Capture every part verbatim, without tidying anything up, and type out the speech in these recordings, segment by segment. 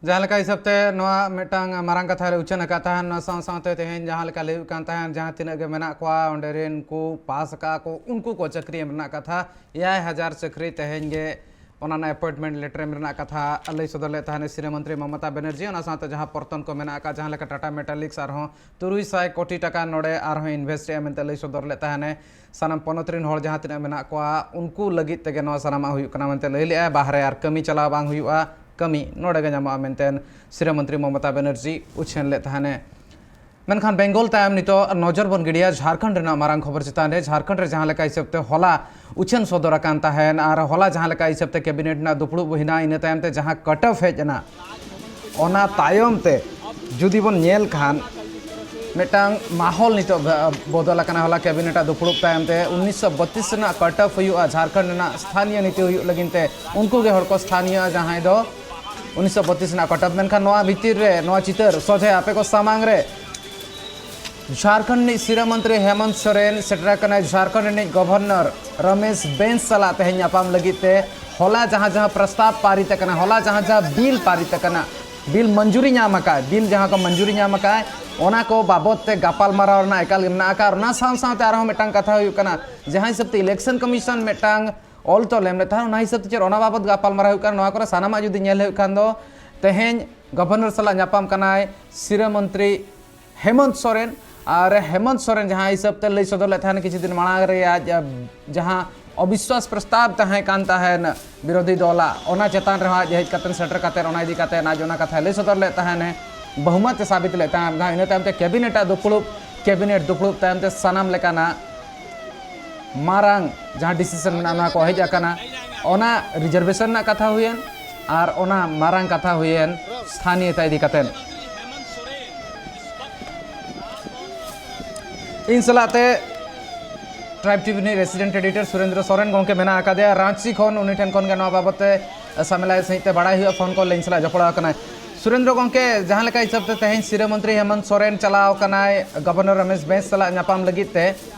ᱡᱟᱦᱟᱸ ᱞᱮᱠᱟ ᱦᱤᱥᱟᱹᱵ ᱛᱮ ᱱᱚᱣᱟ ᱢᱤᱫᱴᱟᱝ ᱢᱟᱨᱟᱝ ᱠᱟᱛᱷᱟ ᱞᱮ ᱩᱪᱷᱟᱹᱱ ᱟᱠᱟᱫ ᱛᱟᱦᱮᱸᱫ, ᱱᱚᱣᱟ ᱥᱟᱶ ᱥᱟᱶᱛᱮ ᱛᱮᱦᱮᱧ ᱡᱟᱦᱟᱸ ᱞᱮᱠᱟ ᱞᱟᱹᱭ ᱦᱩᱭᱩᱜ ᱠᱟᱱ ᱛᱟᱦᱮᱸᱫ, ᱡᱟᱦᱟᱸ ᱛᱤᱱᱟᱹᱜ ᱜᱮ ᱢᱮᱱᱟᱜ ᱠᱚᱣᱟ ᱚᱸᱰᱮ ᱨᱮᱱ ᱠᱚ ᱯᱟᱥ ᱟᱠᱟᱫ ᱠᱚ, ᱩᱱᱠᱩ ᱠᱚ ᱪᱟᱹᱠᱨᱤ ᱮᱢ ᱨᱮᱱᱟᱜ ᱠᱟᱛᱷᱟ, ᱮᱭᱟᱭ ᱦᱟᱡᱟᱨ ᱪᱟᱹᱠᱨᱤ ᱛᱮᱦᱮᱧ ᱜᱮ ᱚᱱᱟ ᱨᱮᱱᱟᱜ ᱮᱯᱚᱭᱮᱱᱴᱢᱮᱱᱴ ᱞᱮᱴᱟᱨ ᱮᱢ ᱨᱮᱱᱟᱜ ᱠᱟᱛᱷᱟ ᱞᱟᱹᱭ ᱥᱚᱫᱚᱨ ᱞᱮᱫ ᱛᱟᱦᱮᱸᱫ ᱥᱤᱨᱟᱹ ᱢᱚᱱᱛᱨᱤ ᱢᱚᱢᱚᱛᱟ ᱵᱮᱱᱟᱨᱡᱤ᱾ ᱚᱱᱟ ᱥᱟᱶᱛᱮ ᱡᱟᱦᱟᱸ ᱯᱚᱨᱛᱚᱱ ᱠᱚ ᱢᱮᱱᱟᱜ ᱟᱠᱟᱫ, ᱡᱟᱦᱟᱸ ᱞᱮᱠᱟ ᱴᱟᱴᱟ ᱢᱮᱴᱟᱞᱤᱠᱥ ᱟᱨᱦᱚᱸ ᱛᱩᱨᱩᱭ ᱥᱟᱭ ᱠᱳᱴᱤ ᱴᱟᱠᱟ ᱱᱚᱰᱮ ᱟᱨᱦᱚᱸ ᱤᱱᱵᱷᱮᱥᱴ ᱮᱫᱼᱟ ᱢᱮᱱᱛᱮ ᱞᱟᱹᱭ ᱥᱚᱫᱚᱨ ᱞᱮᱫ ᱛᱟᱦᱮᱸᱫ᱾ ᱥᱟᱱᱟᱢ ᱯᱚᱱᱚᱛ ᱨᱮᱱ ᱦᱚᱲ ᱡᱟᱦᱟᱸ ᱛᱤᱱᱟᱹᱜ ᱢᱮᱱᱟᱜ ᱠᱚᱣᱟ, ᱩᱱᱠᱩ ᱞᱟᱹᱜᱤᱫ ᱛᱮᱜᱮ ᱱᱚᱣᱟ ᱥᱟᱱᱟᱢᱟᱜ ᱦᱩᱭᱩᱜ ᱠᱟᱱᱟ ᱢᱮᱱᱛᱮ ᱞᱟᱹᱭ ᱞᱮᱫᱼᱟᱭ᱾ ᱵᱟᱦᱨᱮ ᱟᱨ ᱠᱟᱹᱢᱤ ᱪᱟᱞᱟᱣ ᱵᱟᱝ ᱦᱩᱭᱩᱜᱼᱟ, ᱠᱟᱹᱢᱤ ᱱᱚᱰᱮ ᱜᱮ ᱧᱟᱢᱚᱜᱼᱟ ᱢᱮᱱᱛᱮ ᱥᱤᱨᱟᱹ ᱢᱚᱱᱛᱨᱤ ᱢᱚᱢᱚᱛᱟ ᱵᱮᱱᱟᱨᱡᱤ ᱩᱪᱷᱟᱹᱱ ᱞᱮᱫ ᱛᱟᱦᱮᱸᱱᱮ᱾ ᱢᱮᱱᱠᱷᱟᱱ ᱵᱮᱝᱜᱚᱞ ᱛᱟᱭᱚᱢ ᱱᱤᱛᱚᱜ ᱱᱚᱡᱚᱨ ᱵᱚᱱ ᱜᱤᱰᱤᱭᱟ ᱡᱷᱟᱲᱠᱷᱚᱸᱰ ᱨᱮᱱᱟᱜ ᱢᱟᱨᱟᱝ ᱠᱷᱚᱵᱚᱨ ᱪᱮᱛᱟᱱ ᱨᱮ᱾ ᱡᱷᱟᱲᱠᱷᱚᱸᱰ ᱨᱮ ᱡᱟᱦᱟᱸ ᱞᱮᱠᱟ ᱦᱤᱥᱟᱹᱵ ᱛᱮ ᱦᱚᱞᱟ ᱩᱪᱷᱟᱹᱱ ᱥᱚᱫᱚᱨ ᱟᱠᱟᱱ ᱛᱟᱦᱮᱸᱱ ᱟᱨ ᱦᱚᱞᱟ ᱡᱟᱦᱟᱸ ᱞᱮᱠᱟ ᱦᱤᱥᱟᱹᱵ ᱛᱮ ᱠᱮᱵᱤᱱᱮᱴ ᱨᱮᱱᱟᱜ ᱫᱩᱯᱲᱩᱵ ᱦᱩᱭᱱᱟ, ᱤᱱᱟᱹ ᱛᱟᱭᱚᱢ ᱛᱮ ᱡᱟᱦᱟᱸ ᱠᱟᱴ ᱚᱯᱷ ᱦᱮᱡ ᱮᱱᱟ, ᱚᱱᱟ ᱛᱟᱭᱚᱢ ᱛᱮ ᱡᱩᱫᱤ ᱵᱚᱱ ᱧᱮᱞ ᱠᱷᱟᱱ ᱢᱤᱫᱴᱟᱝ ᱢᱟᱦᱚᱞ ᱱᱤᱛᱚᱜ ᱵᱚᱫᱚᱞ ᱟᱠᱟᱱᱟ᱾ ᱦᱚᱞᱟ ᱠᱮᱵᱤᱱᱮᱴ ᱟᱜ ᱫᱩᱯᱲᱩᱵ ᱛᱟᱭᱚᱢ ᱛᱮ ᱩᱱᱤᱥᱥᱚ ᱵᱚᱛᱤᱥ ᱨᱮᱱᱟᱜ ᱠᱟᱴ ᱚᱯᱷ ᱦᱩᱭᱩᱜᱼᱟ ᱡᱷᱟᱲᱠᱷᱚᱸᱰ ᱨᱮᱱᱟᱜ ᱥᱛᱷᱟᱱᱤᱭᱚ ᱱᱤᱛᱤ ᱦᱩᱭᱩᱜ ᱞᱟᱹᱜᱤᱫ ᱛᱮ᱾ ᱩᱱᱠᱩ ᱜᱮ ᱦᱚᱲ ᱠᱚ ᱥᱛᱷᱟᱱᱤᱭᱚ ᱡᱟᱦᱟᱸᱭ ᱫᱚ ᱩᱱᱤᱥᱥᱚ ᱵᱚᱛᱤᱥ ᱨᱮᱱᱟᱜ ᱠᱟᱴ ᱚᱯᱷ᱾ ᱢᱮᱱᱠᱷᱟᱱ ᱱᱚᱣᱟ ᱵᱷᱤᱛᱤᱨ ᱨᱮ ᱱᱚᱣᱟ ᱪᱤᱛᱟᱹᱨ ᱥᱚᱡᱷᱮ ᱟᱯᱮ ᱠᱚ ᱥᱟᱢᱟᱝ ᱨᱮ ᱡᱷᱟᱲᱠᱷᱚᱸᱰ ᱨᱤᱱᱤᱡ ᱥᱤᱨᱟᱹ ᱢᱚᱱᱛᱨᱤ ᱦᱮᱢᱚᱱᱛ ᱥᱚᱨᱮᱱ ᱥᱮᱴᱮᱨ ᱟᱠᱟᱱᱟᱭ ᱡᱷᱟᱲᱠᱷᱚᱸᱰ ᱨᱤᱱᱤᱡ ᱜᱚᱵᱷᱚᱨᱱᱚᱨ ᱨᱚᱢᱮᱥ ᱵᱮᱱᱥ ᱥᱟᱞᱟᱜ ᱛᱮᱦᱮᱧ ᱧᱟᱯᱟᱢ ᱞᱟᱹᱜᱤᱫ ᱛᱮ᱾ ᱦᱚᱞᱟ ᱡᱟᱦᱟᱸ ᱡᱟᱦᱟᱸ ᱯᱨᱚᱥᱛᱟᱵ ᱯᱟᱨᱤᱛ ᱟᱠᱟᱱᱟ, ᱦᱚᱞᱟ ᱡᱟᱦᱟᱸ ᱡᱟᱦᱟᱸ ᱵᱤᱞ ᱯᱟᱨᱤᱛ ᱟᱠᱟᱱᱟ, ᱵᱤᱞ ᱢᱚᱧᱡᱩᱨᱤ ᱧᱟᱢ ᱟᱠᱟᱫ, ᱵᱤᱞ ᱡᱟᱦᱟᱸ ᱠᱚ ᱢᱚᱧᱡᱩᱨᱤ ᱧᱟᱢ ᱟᱠᱟᱫ, ᱚᱱᱟ ᱠᱚ ᱵᱟᱵᱚᱛ ᱛᱮ ᱜᱟᱯᱟᱞ ᱢᱟᱨᱟᱣ ᱨᱮᱱᱟᱜ ᱮᱠᱟᱞ ᱜᱮ ᱢᱮᱱᱟᱜ ᱟᱠᱟᱫ᱾ ᱟᱨ ᱚᱱᱟ ᱥᱟᱶ ᱥᱟᱶᱛᱮ ᱟᱨᱦᱚᱸ ᱢᱤᱫᱴᱟᱝ ᱠᱟᱛᱷᱟ ᱦᱩᱭᱩᱜ ᱠᱟᱱᱟ, ᱡᱟᱦᱟᱸ ᱦᱤᱥᱟᱹᱵ ᱛᱮ ᱤᱞᱮᱠᱥᱚᱱ ᱠᱚᱢᱤᱥᱚᱱ ᱢᱤᱫᱴᱟᱝ ᱚᱞ ᱛᱚᱞ ᱮᱢ ᱞᱮᱫ ᱛᱟᱦᱮᱸᱫ, ᱚᱱᱟ ᱦᱤᱥᱟᱹᱵ ᱛᱮ ᱪᱮᱫ ᱚᱱᱟ ᱵᱟᱵᱚᱛ ᱜᱟᱯᱟᱞ ᱢᱟᱨᱟᱣ ᱦᱩᱭᱩᱜ ᱠᱟᱱᱟ, ᱱᱚᱣᱟ ᱠᱚᱨᱮ ᱥᱟᱱᱟᱢᱟᱜ ᱡᱩᱫᱤ ᱧᱮᱞ ᱦᱩᱭᱩᱜ ᱠᱷᱟᱱ ᱫᱚ ᱛᱮᱦᱮᱧ ᱜᱚᱵᱷᱚᱨᱱᱚᱨ ᱥᱟᱞᱟᱜ ᱧᱟᱯᱟᱢ ᱠᱟᱱᱟᱭ ᱥᱤᱨᱟᱹ ᱢᱚᱱᱛᱨᱤ ᱦᱮᱢᱚᱱᱛ ᱥᱚᱨᱮᱱ᱾ ᱟᱨ ᱦᱮᱢᱚᱱᱛ ᱥᱚᱨᱮᱱ ᱡᱟᱦᱟᱸ ᱦᱤᱥᱟᱹᱵ ᱛᱮ ᱞᱟᱹᱭ ᱥᱚᱫᱚᱨ ᱞᱮᱫ ᱛᱟᱦᱮᱱ ᱠᱤᱪᱷᱩ ᱫᱤᱱ ᱢᱟᱲᱟᱝ ᱨᱮ, ᱟᱡ, ᱟᱡ ᱡᱟᱦᱟᱸ ᱚᱵᱤᱥᱣᱟᱥ ᱯᱨᱚᱥᱛᱟᱵ ᱛᱟᱦᱮᱸ ᱠᱟᱱ ᱛᱟᱦᱮᱱ ᱵᱤᱨᱳᱫᱷᱤ ᱫᱚᱞᱟᱜ, ᱚᱱᱟ ᱪᱮᱛᱟᱱ ᱨᱮᱦᱚᱸ ᱟᱡ ᱦᱮᱡ ᱠᱟᱛᱮ ᱥᱮᱴᱮᱨ ᱠᱟᱛᱮ ᱚᱱᱟ ᱤᱫᱤ ᱠᱟᱛᱮ ᱟᱡ ᱚᱱᱟ ᱠᱟᱛᱷᱟᱭ ᱞᱟᱹᱭ ᱥᱚᱫᱚᱨ ᱞᱮᱫ ᱛᱟᱦᱮᱱ, ᱵᱚᱦᱩᱢᱚᱛ ᱮ ᱥᱟᱵᱤᱛ ᱞᱮᱫ ᱛᱟᱦᱮᱸᱫ᱾ ᱤᱱᱟᱹ ᱛᱟᱭᱚᱢ ᱛᱮ ᱠᱮᱵᱤᱱᱮᱴ ᱟᱜ ᱫᱩᱯᱲᱩᱵ, ᱠᱮᱵᱤᱱᱮᱴ ᱫᱩᱯᱲᱩᱵ ᱛᱟᱭᱚᱢ ᱛᱮ ᱥᱟᱱᱟᱢ ᱞᱮᱠᱟᱱᱟᱜ ᱢᱟᱨᱟᱝ ᱡᱟᱦᱟᱸ ᱰᱤᱥᱤᱥᱚᱱ ᱢᱮᱱᱟᱜᱼᱟ, ᱱᱚᱣᱟ ᱠᱚ ᱦᱮᱡ ᱟᱠᱟᱱᱟ᱾ ᱚᱱᱟ ᱨᱤᱡᱟᱨᱵᱷᱮᱥᱚᱱ ᱨᱮᱱᱟᱜ ᱠᱟᱛᱷᱟ ᱦᱩᱭᱮᱱ ᱟᱨ ᱚᱱᱟ ᱢᱟᱨᱟᱝ ᱠᱟᱛᱷᱟ ᱦᱩᱭᱮᱱ ᱥᱛᱷᱟᱱᱤᱭᱚᱛᱟ ᱤᱫᱤ ᱠᱟᱛᱮ᱾ ᱤᱧ ᱥᱟᱞᱟᱜ ᱛᱮ ᱴᱨᱟᱭᱤᱵᱽ ᱴᱤᱵᱷᱤ ᱨᱤᱱᱤᱡ ᱨᱮᱥᱤᱰᱮᱱᱴ ᱮᱰᱤᱴᱚᱨ ᱥᱩᱨᱮᱱᱫᱨᱚ ᱥᱚᱨᱮᱱ ᱜᱚᱢᱠᱮ ᱢᱮᱱᱟᱜ ᱟᱠᱟᱫᱮᱭᱟ ᱨᱟᱸᱪᱤ ᱠᱷᱚᱱ᱾ ᱩᱱᱤ ᱴᱷᱮᱱ ᱠᱷᱚᱱ ᱜᱮ ᱱᱚᱣᱟ ᱵᱟᱵᱚᱛ ᱛᱮ ᱥᱟᱢᱮᱞᱟᱭ ᱥᱟᱺᱦᱤᱡ ᱛᱮ ᱵᱟᱲᱟᱭ ᱦᱩᱭᱩᱜᱼᱟ᱾ ᱯᱷᱳᱱ ᱠᱚᱞ ᱤᱧ ᱥᱟᱞᱟᱜ ᱡᱚᱯᱲᱟᱣ ᱟᱠᱟᱱᱟᱭ᱾ ᱥᱩᱨᱮᱱᱫᱨᱚ ᱜᱚᱢᱠᱮ, ᱡᱟᱦᱟᱸ ᱞᱮᱠᱟ ᱦᱤᱥᱟᱹᱵ ᱛᱮ ᱛᱮᱦᱮᱧ ᱥᱤᱨᱟᱹ ᱢᱚᱱᱛᱨᱤ ᱦᱮᱢᱚᱱᱛ ᱥᱚᱨᱮᱱ ᱪᱟᱞᱟᱣ ᱟᱠᱟᱱᱟᱭ ᱜᱚᱵᱷᱚᱨᱱᱚᱨ ᱨᱚᱢᱮᱥ ᱵᱮᱸᱥ ᱥᱟᱞᱟᱜ ᱧᱟᱯᱟᱢ ᱞᱟᱹᱜᱤᱫ ᱛᱮ,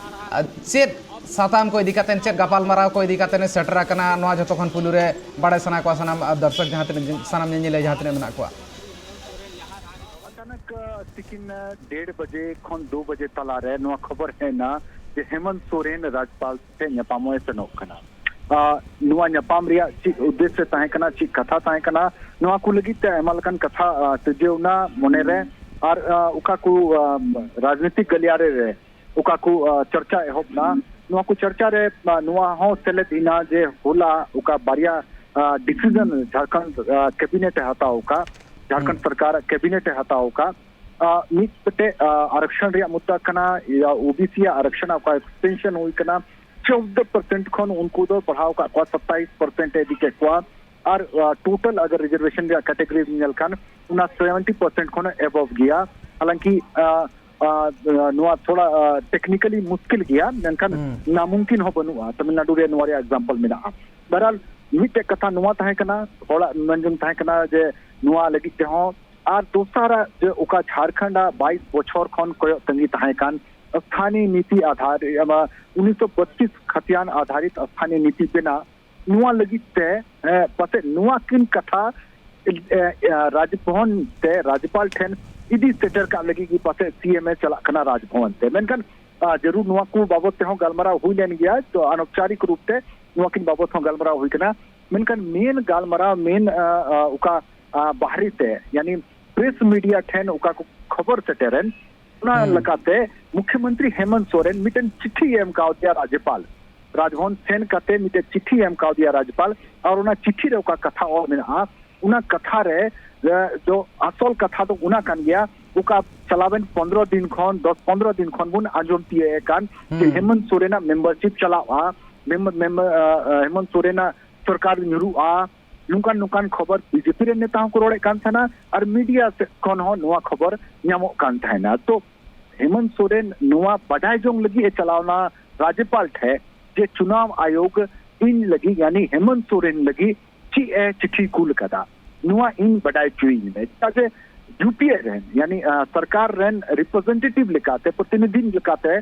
ᱟᱨ ᱪᱮᱫ ᱥᱟᱛᱟᱢ ᱠᱚ ᱤᱫᱤ ᱠᱟᱛᱮ, ᱪᱮᱫ ᱜᱟᱯᱟᱞᱢᱟᱨᱟᱣ ᱠᱚ ᱤᱫᱤ ᱠᱟᱛᱮ ᱥᱮᱴᱮᱨ ᱟᱠᱟᱱᱟ, ᱱᱚᱣᱟ ᱡᱷᱚᱛᱚ ᱠᱷᱚᱱ ᱯᱩᱭᱞᱩ ᱨᱮ ᱵᱟᱲᱟᱭ ᱥᱟᱱᱟ ᱠᱚᱣᱟ ᱥᱟᱱᱟᱢ ᱫᱚᱨᱥᱚᱠ, ᱡᱟᱦᱟᱸ ᱛᱤᱱᱟᱹᱜ, ᱥᱟᱱᱟᱢ ᱧᱮᱧᱮᱞᱤᱭᱟᱹ ᱡᱟᱦᱟᱸ ᱛᱤᱱᱟᱹᱜ ᱢᱮᱱᱟᱜ ᱠᱚᱣᱟ᱾ ᱟᱪᱟᱱᱚᱠ, ᱟ, ᱛᱤᱠᱤᱱ, ᱟ, ᱰᱮᱲ ᱵᱟᱡᱮ ᱠᱷᱚᱱ ᱫᱩ ᱵᱟᱡᱮ ᱛᱟᱞᱟᱨᱮ ᱱᱚᱣᱟ ᱠᱷᱚᱵᱚᱨ ᱦᱮᱡ ᱮᱱᱟ ᱡᱮ ᱦᱮᱢᱚᱱᱛ ᱥᱚᱨᱮᱱ ᱨᱟᱡᱽᱯᱟᱞ ᱴᱷᱮᱱ ᱧᱟᱯᱟᱢᱚᱜ ᱮ ᱥᱮᱱᱚᱜ ᱠᱟᱱᱟ᱾ ᱟ, ᱱᱚᱣᱟ ᱧᱟᱯᱟᱢ ᱨᱮᱭᱟᱜ ᱪᱮᱫ ᱩᱫᱽᱫᱮᱥᱥᱚ ᱛᱟᱦᱮᱸ ᱠᱟᱱᱟ, ᱪᱮᱫ ᱠᱟᱛᱷᱟ ᱛᱟᱦᱮᱸ ᱠᱟᱱᱟ, ᱱᱚᱣᱟ ᱠᱚ ᱞᱟᱹᱜᱤᱫ ᱛᱮ ᱟᱭᱢᱟ ᱞᱮᱠᱟᱱ ᱠᱟᱛᱷᱟ, ᱟ, ᱥᱤᱨᱡᱟᱹᱣ ᱮᱱᱟ ᱢᱚᱱᱮᱨᱮ᱾ ᱟᱨ, ᱟ, ᱚᱠᱟ ᱠᱚ, ᱟ, ᱨᱟᱡᱽᱱᱤᱛᱤᱠ ᱜᱟᱹᱞᱤᱭᱟᱨᱮ ᱨᱮ ᱚᱠᱟ ᱠᱚ, ᱟ, ᱪᱚᱨᱪᱟ ᱮᱦᱚᱵ ᱮᱱᱟ, ᱱᱚᱣᱟ ᱠᱚ ᱪᱚᱨᱪᱟ ᱨᱮ, ᱟ, ᱱᱚᱣᱟ ᱦᱚᱸ ᱥᱮᱞᱮᱫ ᱮᱱᱟ ᱡᱮ ᱦᱚᱞᱟ ᱚᱠᱟ ᱵᱟᱨᱭᱟ, ᱟ, decision ᱡᱷᱟᱲᱠᱷᱚᱸᱰ, ᱟ, cabinet ᱮ ᱦᱟᱛᱟᱣ ᱟᱠᱟᱫ, ᱡᱷᱟᱲᱠᱷᱚᱸᱰ ᱦᱩᱸ᱾ ᱥᱚᱨᱠᱟᱨ cabinet ᱮ ᱦᱟᱛᱟᱣ ᱟᱠᱟᱫ, ᱟ, ᱢᱤᱫ ᱯᱮᱴᱮᱡ, ᱟ, ᱟᱨᱚᱠᱥᱚᱱ ᱨᱮᱭᱟᱜ ᱢᱩᱫᱽᱫᱟ ᱠᱟᱱᱟ, ᱤᱭᱟᱹ, ᱳᱵᱤᱥᱤ ᱟᱜ ᱟᱨᱚᱠᱥᱚᱱ ᱚᱠᱟ extension ᱦᱩᱭ ᱠᱟᱱᱟ, ᱪᱳᱫᱫᱳ percent ᱠᱷᱚᱱ ᱩᱱᱠᱩ ᱫᱚ ᱵᱟᱲᱦᱟᱣ ᱟᱠᱟᱫ ᱠᱚᱣᱟ, ᱥᱟᱛᱟᱭᱤᱥ percent ᱮ ᱤᱫᱤ ᱠᱮᱫ ᱠᱚᱣᱟ᱾ ᱟᱨ, ᱟ, total ᱟᱜᱟᱨ reservation ᱨᱮᱭᱟᱜ category ᱧᱮᱞ ᱠᱷᱟᱱ, ᱚᱱᱟ seventy percent ᱠᱷᱚᱱ above ᱜᱮᱭᱟ᱾ ᱦᱟᱞᱟᱝᱠᱤ, ᱟ, ᱟ, ᱱᱚᱣᱟ ᱛᱷᱚᱲᱟ, ᱟ, technically ᱢᱩᱥᱠᱤᱞ ᱜᱮᱭᱟ, ᱢᱮᱱᱠᱷᱟᱱ ᱦᱩᱸ᱾ ᱱᱟᱢᱩᱢᱠᱤᱱ ᱦᱚᱸ ᱵᱟᱹᱱᱩᱜᱼᱟ᱾ ᱛᱟᱢᱤᱞᱱᱟᱰᱩ ᱨᱮ ᱱᱚᱣᱟ ᱨᱮᱭᱟᱜ example ᱢᱮᱱᱟᱜᱼᱟ᱾ ᱵᱟᱦᱨᱦᱟᱞ, ᱢᱤᱫᱴᱮᱡ ᱠᱟᱛᱷᱟ ᱱᱚᱣᱟ ᱛᱟᱦᱮᱸ ᱠᱟᱱᱟ, ᱦᱚᱲᱟᱜ ᱢᱮᱱ ᱡᱚᱝ ᱛᱟᱦᱮᱸ ᱠᱟᱱᱟ ᱡᱮ ᱱᱚᱣᱟ ᱞᱟᱹᱜᱤᱫ ᱛᱮᱦᱚᱸ, ᱟᱨ ᱫᱚᱥᱟᱨᱟᱜ ᱡᱮ ᱚᱠᱟ ᱡᱷᱟᱲᱠᱷᱚᱸᱰ ᱟᱜ ᱵᱟᱭᱤᱥ ᱵᱚᱪᱷᱚᱨ ᱠᱷᱚᱱ ᱠᱚᱭᱚᱜ ᱛᱟᱺᱜᱤ ᱛᱟᱦᱮᱸ ᱠᱟᱱ ᱥᱛᱷᱟᱱᱤᱭ ᱱᱤᱛᱤ ᱟᱫᱷᱟᱨ, ᱟᱢᱟ, ᱩᱱᱤᱥᱥᱚ ᱵᱟᱛᱤᱥ ᱠᱷᱟᱛᱤᱭᱟᱱ ᱟᱫᱷᱟᱨᱤᱛ ᱥᱛᱷᱟᱱᱤᱭ ᱱᱤᱛᱤ ᱵᱮᱱᱟᱣ, ᱱᱚᱣᱟ ᱞᱟᱹᱜᱤᱫ ᱛᱮ, ᱮ, ᱯᱟᱥᱮᱡ ᱱᱚᱣᱟ ᱠᱤᱱ ᱠᱟᱛᱷᱟ, ᱮ, ᱮ, ᱨᱟᱡᱽᱵᱷᱚᱵᱚᱱ ᱛᱮ ᱨᱟᱡᱽᱯᱟᱞ ᱴᱷᱮᱱ ᱤᱫᱤ ᱥᱮᱴᱮᱨ ᱠᱟᱜ ᱞᱟᱹᱜᱤᱫ ᱜᱮ ᱯᱟᱥᱮᱡ ᱥᱤ ᱮᱢ ᱮ ᱪᱟᱞᱟᱜ ᱠᱟᱱᱟ ᱨᱟᱡᱽᱵᱷᱚᱵᱚᱱ ᱛᱮ᱾ ᱢᱮᱱᱠᱷᱟᱱ, ᱟ, ᱡᱟᱹᱨᱩᱲ ᱱᱚᱣᱟ ᱠᱚ ᱵᱟᱵᱚᱛ ᱛᱮᱦᱚᱸ ᱜᱟᱞᱢᱟᱨᱟᱣ ᱦᱩᱭ ᱞᱮᱱ ᱜᱮᱭᱟ, ᱛᱚ ᱟᱱᱚᱯᱪᱟᱨᱤᱠ ᱨᱩᱯ ᱛᱮ ᱱᱚᱣᱟ ᱠᱤᱱ ᱵᱟᱵᱚᱛ ᱦᱚᱸ ᱜᱟᱞᱢᱟᱨᱟᱣ ᱦᱩᱭ ᱠᱟᱱᱟ᱾ ᱢᱮᱱᱠᱷᱟᱱ main ᱜᱟᱞᱢᱟᱨᱟᱣ, main, ᱟ, ᱟ, ᱚᱠᱟ, ᱟ, ᱵᱟᱦᱨᱮ ᱛᱮ, ᱭᱟᱱᱤ press media ᱴᱷᱮᱱ ᱚᱠᱟ ᱠᱚ ᱠᱷᱚᱵᱚᱨ ᱥᱮᱴᱮᱨᱮᱱ, ᱚᱱᱟ ᱦᱩᱸ᱾ ᱞᱮᱠᱟᱛᱮ ᱢᱩᱠᱷᱭᱚᱢᱚᱱᱛᱨᱤ ᱦᱮᱢᱚᱱᱛ ᱥᱚᱨᱮᱱ ᱢᱤᱫᱴᱮᱱ ᱪᱤᱴᱷᱤ ᱮᱢ ᱠᱟᱣᱫᱮᱭᱟ ᱨᱟᱡᱽᱭᱚᱯᱟᱞ᱾ ᱨᱟᱡᱽᱵᱷᱚᱵᱚᱱ ᱥᱮᱱ ᱠᱟᱛᱮ ᱢᱤᱫᱴᱮᱱ ᱪᱤᱴᱷᱤ ᱮᱢ ᱠᱟᱣᱫᱮᱭᱟ ᱨᱟᱡᱽᱭᱚᱯᱟᱞ, ᱟᱨ ᱚᱱᱟ ᱪᱤᱴᱷᱤ ᱨᱮ ᱚᱠᱟ ᱠᱟᱛᱷᱟ ᱚᱞ ᱢᱮᱱᱟᱜᱼᱟ, ᱚᱱᱟ ᱠᱟᱛᱷᱟ ᱨᱮ, ᱮ, ᱫᱚ ᱟᱥᱚᱞ ᱠᱟᱛᱷᱟ ᱫᱚ ᱚᱱᱟ ᱠᱟᱱ ᱜᱮᱭᱟ, ᱚᱠᱟ ᱪᱟᱞᱟᱣᱮᱱ ᱯᱚᱱᱫᱽᱨᱚ ᱫᱤᱱ ᱠᱷᱚᱱ, ᱫᱚᱥ ᱯᱚᱱᱫᱽᱨᱚ ᱫᱤᱱ ᱠᱷᱚᱱ ᱵᱚᱱ ᱟᱸᱡᱚᱢ ᱛᱤᱭᱳᱜ ᱮᱫ ᱠᱟᱱ ᱡᱮ ᱦᱩᱸ᱾ ᱦᱮᱢᱚᱱᱛ ᱥᱚᱨᱮᱱᱟᱜ membership ᱪᱟᱞᱟᱜᱼᱟ, ᱢᱮᱢ-, ᱢᱮᱢ-, ᱮ, ᱮ, ᱦᱮᱢᱚᱱᱛ ᱥᱚᱨᱮᱱᱟᱜ ᱥᱚᱨᱠᱟᱨ ᱧᱩᱨᱩᱜᱼᱟ, ᱱᱚᱝᱠᱟᱱ ᱱᱚᱝᱠᱟᱱ ᱠᱷᱚᱵᱚᱨ ᱵᱤᱡᱮᱯᱤ ᱨᱮᱱ ᱱᱮᱛᱟ ᱦᱚᱸᱠᱚ ᱨᱚᱲᱮᱫ ᱠᱟᱱ ᱛᱟᱦᱮᱱᱟ, ᱟᱨ media ᱥᱮᱫ ᱠᱷᱚᱱ ᱦᱚᱸ ᱱᱚᱣᱟ ᱠᱷᱚᱵᱚᱨ ᱧᱟᱢᱚᱜ ᱠᱟᱱ ᱛᱟᱦᱮᱱᱟ᱾ ᱛᱚ ᱦᱮᱢᱚᱱᱛ ᱥᱚᱨᱮᱱ ᱱᱚᱣᱟ ᱵᱟᱰᱟᱭ ᱡᱚᱝ ᱞᱟᱹᱜᱤᱫ ᱮ ᱪᱟᱞᱟᱣᱱᱟ ᱨᱟᱡᱽᱭᱚᱯᱟᱞ ᱴᱷᱮᱱ ᱡᱮ ᱪᱩᱱᱟᱣ ᱟᱭᱳᱜᱽ ᱤᱧ ᱞᱟᱹᱜᱤᱫ, ᱭᱟᱱᱤ ᱦᱮᱢᱚᱱᱛ ᱥᱚᱨᱮᱱ ᱞᱟᱹᱜᱤᱫ ᱪᱮᱫ ᱮ ᱪᱤᱴᱷᱤ ᱠᱩᱞ ᱠᱟᱫᱟ, ᱱᱚᱣᱟ ᱤᱧ ᱵᱟᱰᱟᱭ ᱦᱚᱪᱚᱭᱤᱧ ᱢᱮ᱾ ᱪᱮᱫᱟᱜ ᱡᱮ ᱭᱩ ᱯᱤ ᱮ ᱨᱮᱱ, ᱭᱟᱱᱤ, ᱟ, ᱥᱚᱨᱠᱟᱨ ᱨᱮᱱ representative ᱞᱮᱠᱟᱛᱮ, ᱯᱨᱚᱛᱤᱱᱤᱫᱷᱤ ᱞᱮᱠᱟᱛᱮ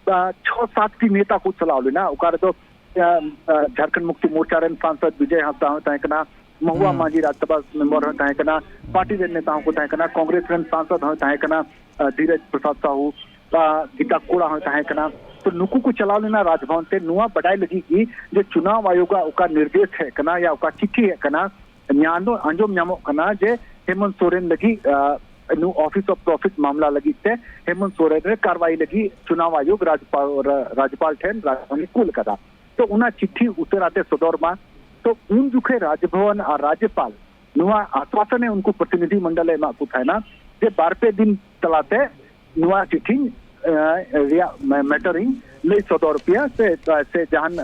ᱪᱷᱚ ᱥᱟᱛ ᱴᱤ ᱱᱮᱛᱟ ᱠᱚ ᱪᱟᱞᱟᱣ ᱞᱮᱱᱟ᱾ ᱚᱠᱟ ᱨᱮᱫᱚ ᱡᱷᱟᱲᱠᱷᱚᱸᱰ ᱢᱩᱠᱛᱤ ᱢᱳᱨᱪᱟ ᱨᱮᱱ ᱥᱟᱝᱥᱚᱫ ᱵᱤᱡᱚᱭ ᱦᱟᱸᱥᱫᱟ ᱦᱚᱸ ᱛᱟᱦᱮᱸ ᱠᱟᱱᱟ, ᱢᱟᱦᱩᱣᱟ ᱢᱟᱹᱡᱷᱤ ᱨᱟᱡᱽᱥᱚᱵᱷᱟ ᱢᱮᱢᱵᱟᱨ ᱦᱚᱸ ᱛᱟᱦᱮᱸ ᱠᱟᱱᱟ, ᱯᱟᱨᱴᱤ ᱨᱮᱱ ᱱᱮᱛᱟ ᱦᱚᱸᱠᱚ ᱛᱟᱦᱮᱸ ᱠᱟᱱᱟ, ᱠᱚᱝᱜᱨᱮᱥ ᱨᱮᱱ ᱥᱟᱝᱥᱚᱫ ᱦᱚᱸᱭ ᱛᱟᱦᱮᱸ ᱠᱟᱱᱟ, ᱫᱷᱤᱨᱮᱡᱽ ᱯᱨᱚᱥᱟᱫᱽ ᱥᱟᱦᱩ, ᱜᱤᱛᱟ ᱠᱳᱲᱟ ᱦᱚᱸᱭ ᱛᱟᱦᱮᱸ ᱠᱟᱱᱟ᱾ ᱛᱚ ᱱᱩᱠᱩ ᱠᱚ ᱪᱟᱞᱟᱣ ᱞᱮᱱᱟ ᱨᱟᱡᱽᱵᱷᱚᱵᱚᱱ ᱛᱮ ᱱᱚᱣᱟ ᱵᱟᱰᱟᱭ ᱞᱟᱹᱜᱤᱫ ᱜᱮ ᱡᱮ ᱪᱩᱱᱟᱣ ᱟᱭᱳᱜᱟᱜ ᱚᱠᱟ ᱱᱤᱨᱫᱮᱥ ᱦᱮᱡ ᱠᱟᱱᱟ ᱭᱟ ᱚᱠᱟ ᱪᱤᱴᱷᱤ ᱦᱮᱡ ᱠᱟᱱᱟ, ᱧᱟᱢ ᱟᱸᱡᱚᱢ ᱧᱟᱢᱚᱜ ᱠᱟᱱᱟ ᱡᱮ ᱦᱮᱢᱚᱱᱛ ᱥᱚᱨᱮᱱ ᱞᱟᱹᱜᱤᱫ ᱱᱩ ᱚᱯᱷᱤᱥ ᱚᱯᱷ ᱯᱨᱚᱯᱷᱤᱴ ᱢᱟᱢᱞᱟ ᱞᱟᱹᱜᱤᱫ ᱛᱮ ᱦᱮᱢᱚᱱᱛ ᱥᱚᱨᱮᱱ ᱨᱮ ᱠᱟᱨᱣᱟᱭ ᱞᱟᱹᱜᱤᱫ ᱪᱩᱱᱟᱣ ᱟᱭᱳᱜᱽ ᱨᱟᱡᱽᱯᱟᱞ ᱨᱟᱡᱽᱯᱟᱞ ᱴᱷᱮᱱ ᱨᱟᱡᱽᱵᱷᱚᱵᱚᱱ ᱠᱩᱞ ᱠᱟᱫᱟ᱾ ᱛᱚ ᱚᱱᱟ ᱪᱤᱴᱷᱤ ᱩᱥᱟᱹᱨᱟ ᱛᱮ ᱥᱚᱫᱚᱨ ᱢᱟ᱾ ᱛᱚ ᱩᱱ ᱡᱚᱠᱷᱮᱡ ᱨᱟᱡᱽᱵᱷᱚᱵᱚᱱ ᱟᱨ ᱨᱟᱡᱽᱯᱟᱞ ᱱᱚᱣᱟ ᱟᱥᱣᱟᱥᱚᱱᱮ ᱩᱱᱠᱩ ᱯᱨᱚᱛᱤᱱᱤᱫᱷᱤ ᱢᱚᱱᱰᱚᱞ ᱮ ᱮᱢᱟᱜ ᱠᱚ ᱛᱟᱦᱮᱱᱟ ᱡᱮ ᱵᱟᱨ ᱯᱮ ᱫᱤᱱ ᱛᱟᱞᱟᱛᱮ ᱱᱚᱣᱟ ᱪᱤᱴᱷᱤ ᱨᱮᱭᱟᱜ ᱢᱮᱴᱟᱨ ᱤᱧ ᱞᱟᱹᱭ ᱥᱚᱫᱚᱨ ᱯᱮᱭᱟ ᱥᱮ ᱥᱮ ᱡᱟᱦᱟᱱ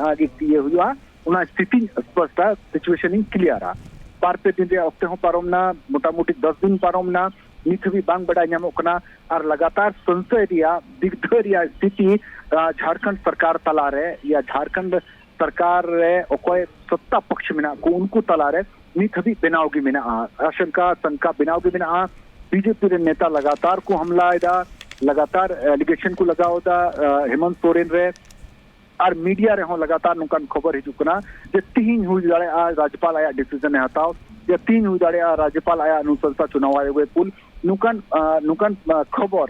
ᱤᱭᱟᱹ ᱦᱩᱭᱩᱜᱼᱟ, ᱚᱱᱟ ᱥᱛᱷᱤᱛᱤᱧ ᱥᱯᱚᱥᱴᱟ, ᱥᱤᱪᱩᱭᱮᱥᱚᱱ ᱤᱧ ᱠᱞᱤᱭᱟᱨᱟ᱾ ᱵᱟᱨ ᱯᱮ ᱫᱤᱱ ᱨᱮᱭᱟᱜ ᱚᱠᱛᱮ ᱦᱚᱸ ᱯᱟᱨᱚᱢ ᱱᱟ, ᱢᱚᱴᱟᱢᱩᱴᱤ ᱫᱚᱥ ᱫᱤᱱ ᱯᱟᱨᱚᱢ ᱱᱟ, ᱱᱤᱛ ᱦᱟᱹᱵᱤᱡ ᱵᱟᱝ ᱵᱟᱰᱟᱭ ᱧᱟᱢᱚᱜ ᱠᱟᱱᱟ᱾ ᱟᱨ ᱞᱟᱜᱟᱛᱟᱨ ᱥᱚᱝᱥᱚᱭ ᱨᱮᱭᱟᱜ ᱫᱤᱜᱽᱫᱷᱟᱹ ᱨᱮᱭᱟᱜ ᱥᱛᱷᱤᱛᱤ ᱡᱷᱟᱲᱠᱷᱚᱸᱰ ᱥᱚᱨᱠᱟᱨ ᱛᱟᱞᱟᱨᱮ ᱭᱟ ᱡᱷᱟᱲᱠᱷᱚᱸᱰ ᱥᱚᱨᱠᱟᱨ ᱨᱮ ᱚᱠᱚᱭ ᱥᱚᱛᱛᱟ ᱯᱚᱠᱷ ᱢᱮᱱᱟᱜ ᱠᱚ ᱩᱱᱠᱩ ᱛᱟᱞᱟᱨᱮ ᱱᱤᱛ ᱦᱟᱹᱵᱤᱡ ᱵᱮᱱᱟᱣ ᱜᱮ ᱢᱮᱱᱟᱜᱼᱟ, ᱟᱥᱚᱝᱠᱟ ᱥᱚᱝᱠᱟ ᱵᱮᱱᱟᱣ ᱜᱮ ᱢᱮᱱᱟᱜᱼᱟ᱾ ᱵᱤᱡᱮᱯᱤ ᱨᱮᱱ ᱱᱮᱛᱟ ᱞᱟᱜᱟᱛᱟᱨ ᱠᱚ ᱦᱟᱢᱞᱟ ᱮᱫᱟ, ᱞᱟᱜᱟᱛᱟᱨ ᱮᱞᱤᱜᱮᱥᱚᱱ ᱠᱚ ᱞᱟᱜᱟᱣ ᱮᱫᱟ ᱦᱮᱢᱚᱱᱛ ᱥᱚᱨᱮᱱ ᱨᱮ᱾ ᱟᱨ ᱢᱤᱰᱤᱭᱟ ᱨᱮᱦᱚᱸ ᱞᱟᱜᱟᱛᱟᱨ ᱱᱚᱝᱠᱟᱱ ᱠᱷᱚᱵᱚᱨ ᱦᱤᱡᱩᱜ ᱠᱟᱱᱟ ᱡᱮ ᱛᱤᱦᱤᱧ ᱦᱩᱭ ᱫᱟᱲᱮᱭᱟᱜᱼᱟ ᱨᱟᱡᱽᱯᱟᱞ ᱟᱭᱟᱜ ᱰᱤᱥᱤᱡᱚᱱ ᱮ ᱦᱟᱛᱟᱣ, ᱡᱮ ᱛᱤᱦᱤᱧ ᱦᱩᱭ ᱫᱟᱲᱮᱭᱟᱜᱼᱟ ᱨᱟᱡᱽᱯᱟᱞ ᱟᱭᱟᱜ ᱚᱱᱩᱥᱚᱝᱥᱟ ᱪᱩᱱᱟᱣ ᱟᱭᱳᱜᱽ ᱮ ᱠᱩᱞ᱾ ᱱᱚᱝᱠᱟᱱ ᱱᱚᱝᱠᱟᱱ ᱠᱷᱚᱵᱚᱨ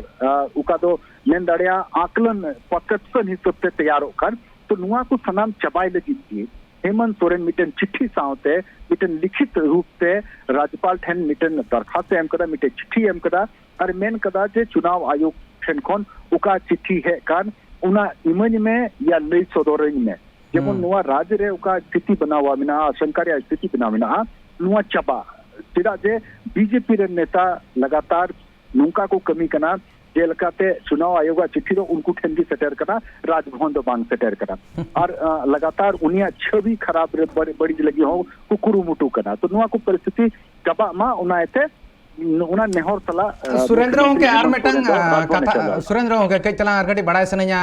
ᱚᱠᱟ ᱫᱚ ᱢᱮᱱ ᱫᱟᱲᱮᱭᱟᱜᱼᱟ ᱟᱠᱞᱚᱱ ᱯᱨᱚᱛᱮᱠᱥᱚᱱ ᱦᱤᱥᱟᱹᱵ ᱛᱮ ᱛᱮᱭᱟᱨᱚᱜ ᱠᱟᱱ᱾ ᱛᱚ ᱱᱚᱣᱟ ᱠᱚ ᱥᱟᱱᱟᱢ ᱪᱟᱵᱟᱭ ᱞᱟᱹᱜᱤᱫ ᱜᱮ ᱦᱮᱢᱚᱱᱛ ᱥᱚᱨᱮᱱ ᱢᱤᱫᱴᱮᱱ ᱪᱤᱴᱷᱤ ᱥᱟᱶᱛᱮ ᱢᱤᱫᱴᱮᱱ ᱞᱤᱠᱷᱤᱛ ᱨᱩᱯ ᱛᱮ ᱨᱟᱡᱽᱯᱟᱞ ᱴᱷᱮᱱ ᱢᱤᱫᱴᱮᱱ ᱫᱚᱨᱠᱷᱟᱥᱛ ᱮ ᱮᱢ ᱠᱟᱫᱟ, ᱢᱤᱫᱴᱮᱱ ᱪᱤᱴᱷᱤ ᱮᱢ ᱠᱟᱫᱟ ᱟᱨ ᱢᱮᱱ ᱠᱟᱫᱟ ᱡᱮ ᱪᱩᱱᱟᱣ ᱟᱭᱳᱜᱽ ᱴᱷᱮᱱ ᱠᱷᱚᱱ ᱚᱠᱟ ᱪᱤᱴᱷᱤ ᱦᱮᱡ ᱠᱟᱱ ᱚᱱᱟ ᱤᱢᱟᱹᱧ ᱢᱮ ᱭᱟ ᱞᱟᱹᱭ ᱥᱚᱫᱚᱨᱟᱹᱧ ᱢᱮ᱾ ᱡᱮᱢᱚᱱ ᱱᱚᱣᱟ ᱨᱟᱡᱽ ᱨᱮ ᱚᱠᱟ ᱥᱛᱷᱤᱛᱤ ᱵᱮᱱᱟᱣ ᱢᱮᱱᱟᱜᱼᱟ, ᱟᱥᱚᱝᱠᱟ ᱨᱮᱭᱟᱜ ᱥᱛᱷᱤᱛᱤ ᱵᱮᱱᱟᱣ ᱢᱮᱱᱟᱜᱼᱟ, ᱱᱚᱣᱟ ᱪᱟᱵᱟ᱾ ᱪᱮᱫᱟᱜ ᱡᱮ ᱵᱤᱡᱮᱯᱤ ᱨᱮᱱ ᱱᱮᱛᱟ ᱞᱟᱜᱟᱛᱟᱨ ᱱᱚᱝᱠᱟ ᱠᱚ ᱠᱟᱹᱢᱤ ᱠᱟᱱᱟ, ᱡᱮᱞᱮᱠᱟᱛᱮ ᱪᱩᱱᱟᱣ ᱟᱭᱳᱜᱟᱜ ᱪᱤᱴᱷᱤ ᱫᱚ ᱩᱱᱠᱩ ᱴᱷᱮᱱ ᱜᱮ ᱥᱮᱴᱮᱨ ᱠᱟᱱᱟ, ᱨᱟᱡᱽᱵᱷᱚᱵᱚᱱ ᱫᱚ ᱵᱟᱝ ᱥᱮᱴᱮᱨ ᱠᱟᱱᱟ᱾ ᱟᱨ ᱞᱟᱜᱟᱛᱟᱨ ᱩᱱᱤᱭᱟᱜ ᱪᱷᱚᱵᱤ ᱠᱷᱟᱨᱟᱯ ᱨᱮ ᱵᱟᱹᱲᱤᱡ ᱞᱟᱹᱜᱤᱫ ᱦᱚᱸ ᱠᱚ ᱠᱩᱨᱩᱢᱩᱴᱩ ᱠᱟᱱᱟ᱾ ᱛᱚ ᱱᱚᱣᱟ ᱠᱚ ᱯᱚᱨᱤᱥᱛᱷᱤᱛᱤ ᱪᱟᱵᱟᱜ ᱢᱟ, ᱚᱱᱟ ᱤᱭᱟᱹᱛᱮ ᱚᱱᱟ ᱱᱮᱦᱚᱨ ᱥᱟᱞᱟᱜ ᱥᱩᱨᱮᱱᱫᱨᱚ ᱜᱚᱢᱠᱮ, ᱟᱨ ᱢᱤᱫᱴᱟᱝ ᱠᱟᱛᱷᱟ, ᱥᱩᱨᱮᱱᱫᱨᱚ ᱜᱚᱢᱠᱮ, ᱠᱟᱹᱡ ᱛᱟᱞᱟᱝ ᱟᱨ ᱠᱟᱹᱴᱤᱡ ᱵᱟᱲᱟᱭ ᱥᱟᱱᱟᱧᱟ,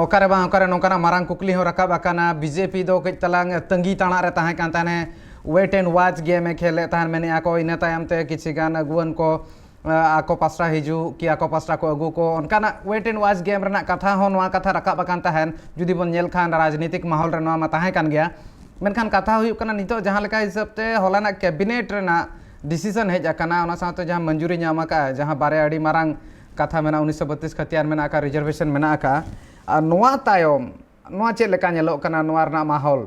ᱚᱠᱟᱨᱮ ᱵᱟᱝ ᱚᱠᱟᱨᱮ ᱱᱚᱝᱠᱟᱱᱟᱜ ᱢᱟᱨᱟᱝ ᱠᱩᱠᱞᱤ ᱦᱚᱸ ᱨᱟᱠᱟᱵ ᱟᱠᱟᱱᱟ᱾ ᱵᱤᱡᱮᱯᱤ ᱫᱚ ᱠᱟᱹᱡ ᱛᱟᱞᱟᱝ ᱛᱟᱺᱜᱤ ᱛᱟᱬᱟᱜ ᱨᱮ ᱛᱟᱦᱮᱸ ᱠᱟᱱ ᱛᱟᱦᱮᱸᱱᱮ, wait and watch game ᱮ ᱠᱷᱮᱞ ᱞᱮᱫ ᱛᱟᱦᱮᱸᱱ ᱢᱮᱱᱮᱫᱼᱟ ᱠᱚ᱾ ᱤᱱᱟᱹ ᱛᱟᱭᱚᱢ ᱛᱮ ᱠᱤᱪᱷᱤ ᱜᱟᱱ ᱟᱹᱜᱩᱣᱟᱹᱱ ᱠᱚ ᱟᱠᱚ ᱯᱟᱥᱴᱟ ᱦᱤᱡᱩᱜ ᱠᱤ ᱟᱠᱚ ᱯᱟᱥᱴᱟ ᱠᱚ ᱟᱹᱜᱩ ᱠᱚ, ᱚᱱᱠᱟᱱᱟᱜ wait and watch game ᱨᱮᱱᱟᱜ ᱠᱟᱛᱷᱟ ᱦᱚᱸ, ᱱᱚᱣᱟ ᱠᱟᱛᱷᱟ ᱨᱟᱠᱟᱵ ᱟᱠᱟᱱ ᱛᱟᱦᱮᱸᱱ᱾ ᱡᱩᱫᱤ ᱵᱚᱱ ᱧᱮᱞ ᱠᱷᱟᱱ ᱨᱟᱡᱽᱱᱤᱛᱤᱠ ᱢᱟᱦᱚᱞ ᱨᱮ ᱱᱚᱣᱟ ᱢᱟ ᱛᱟᱦᱮᱸ ᱠᱟᱱ ᱜᱮᱭᱟ, ᱢᱮᱱᱠᱷᱟᱱ ᱠᱟᱛᱷᱟ ᱦᱩᱭᱩᱜ ᱠᱟᱱᱟ, ᱱᱤᱛᱚᱜ ᱡᱟᱦᱟᱸ ᱞᱮᱠᱟ ᱦᱤᱥᱟᱹᱵ ᱛᱮ ᱦᱚᱞᱟᱱᱟᱜ cabinet ᱨᱮᱱᱟᱜ decision ᱦᱮᱡ ᱟᱠᱟᱱᱟ, ᱚᱱᱟ ᱥᱟᱶᱛᱮ ᱡᱟᱦᱟᱸ ᱢᱚᱧᱡᱩᱨᱤ ᱧᱟᱢ ᱟᱠᱟᱫᱼᱟ, ᱡᱟᱦᱟᱸ ᱵᱟᱨᱭᱟ ᱟᱹᱰᱤ ᱢᱟᱨᱟᱝ ᱠᱟᱛᱷᱟ ᱢᱮᱱᱟᱜᱼᱟ, ᱩᱱᱤᱥᱥᱚ ᱵᱟᱛᱤᱥ ᱠᱷᱟᱹᱛᱤᱭᱟᱱ ᱢᱮᱱᱟᱜ ᱟᱠᱟᱫ, reservation ᱢᱮᱱᱟᱜ ᱟᱠᱟᱫᱼᱟ, ᱟᱨ ᱱᱚᱣᱟ ᱛᱟᱭᱚᱢ ᱱᱚᱣᱟ ᱪᱮᱫ ᱞᱮᱠᱟ ᱧᱮᱞᱚᱜ ᱠᱟᱱᱟ, ᱱᱚᱣᱟ ᱨᱮᱱᱟᱜ ᱢᱟᱦᱚᱞ?